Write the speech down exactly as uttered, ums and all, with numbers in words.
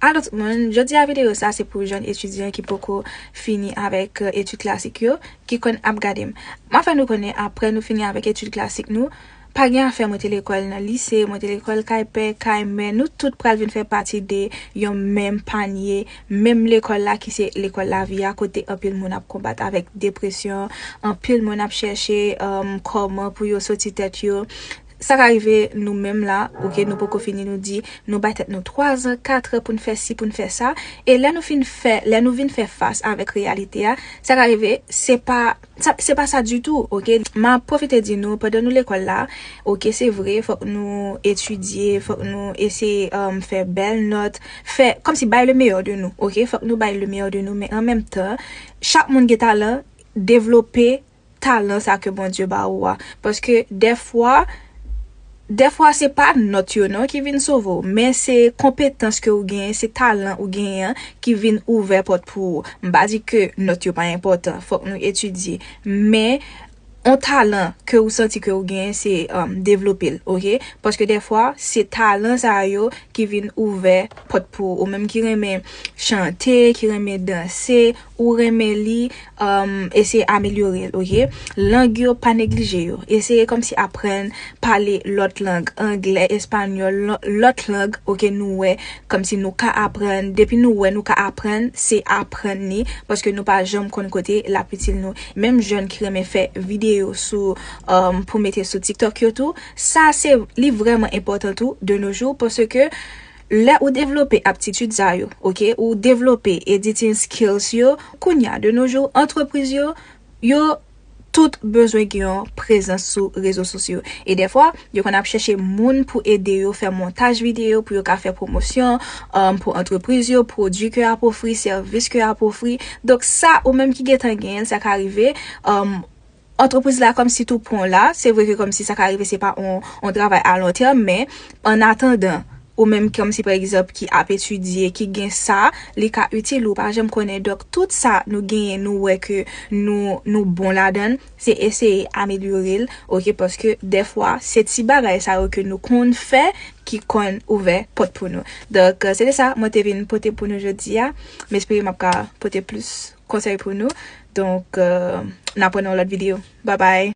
Alò tout moun, jodi a videyo sa se pou jèn etidyan ki poko fini avèk etid klasik yo, ki konn ap gade m. M ap fè nou konnen apre nou fini avèk etid klasik nou, pa gen afè mwen te lekòl nan lise, mwen te lekòl kay pè, kay mè, nou tout pral vin fè pati de yon menm panye, menm lekòl la ki se lekòl lavi a, kote anpil moun ap konbat avèk depresyon, anpil moun ap chèche um, kòman pou yo soti tèt yo. Sa ka rive nou menm la, oke, nou poko fini, nou di nou bay tèt nou twa zan, kat an pou n fè si, pou n fè sa. E lè nou fin fè, lè nou vin fè fas avèk reyalite a, sa ka rive se pa sa, se pa sa ditou, oke. M ap pwofite di nou, pandan nou lekòl la, oke, se vre, fòk nou etidye, fòk nou eseye um, fè bèl nòt, fè kòmsi bay le meyè de nou, oke. Fòk nou bay le meyè de nou, men an menm tan, chak moun gen talan, devlope talan sa ke Bondye ba ou a. Paske dèfwa, dèfwa se pa nòt yo non ki vin sove w, men se konpetans ke w genyen, se talan ou genyen an ki vin ouvè pòt pou ou. M pa di ke nòt yo pa enpòtan, fòk nou etidye. Men on talan ke ou santi ke ou genyen, se um, devlope l, oke? Paske dèfwa, se talan sa yo ki vin ouvè pòt pou ou. Ou menm ki renmen chante, ki renmen danse, ou renmen li, um, eseye amelyore l, oke? Lang yo, pa neglije yo. Eseye kòmsi aprann pale lòt lang, anglè, espanyòl, lò- lòt lang, oke, nou wè kòmsi nou ka aprann. Depi nou wè nou ka aprann, se aprann li, paske nou pa janm konn kote l ap itil nou. Menm jèn ki renmen fè videyo sou, um, pou mete sou TikTok yo tou, sa se, li vrèman enpòtan tou de nos jours, paske lè ou devlope aptitid sa yo, oke, ou devlope editing skills yo, kounye a de nos jours, antrepriz yo, yo tout bezwen gen yon prezans sou rezo sosyo. E dèfwa, yo konn ap chèche moun pou ede yo fè montaj videyo, pou yo ka fè pwomosyon um, pou antrepriz yo, pwodui ke y ap ofri, sèvis ke y ap ofri. Donk sa, ou menm ki gentan genyen l, sa ka rive, um, antrepriz la kòmsi tou pran w la, se vre ke kòmsi sa ka rive se pa on, on travay a lon tèm, men an atandan, ou menm kòmsi pa egzanp ki ap etidye, ki gen sa, li ka itil ou, pa janm konnen. Donk tout sa nou genyen, nou wè ke nou, nou bon ladan l, se eseye amelyore l, oke, paske dèfwa se ti bagay sa yo ke nou konn fè ki konn ouvè pòt pou nou. Donk se te sa mwen te vin pote pou nou jodi a. M espere m ap ka pote plis konsèy pou nou. Donk n ap wè nan yon lòt videyo. Babay.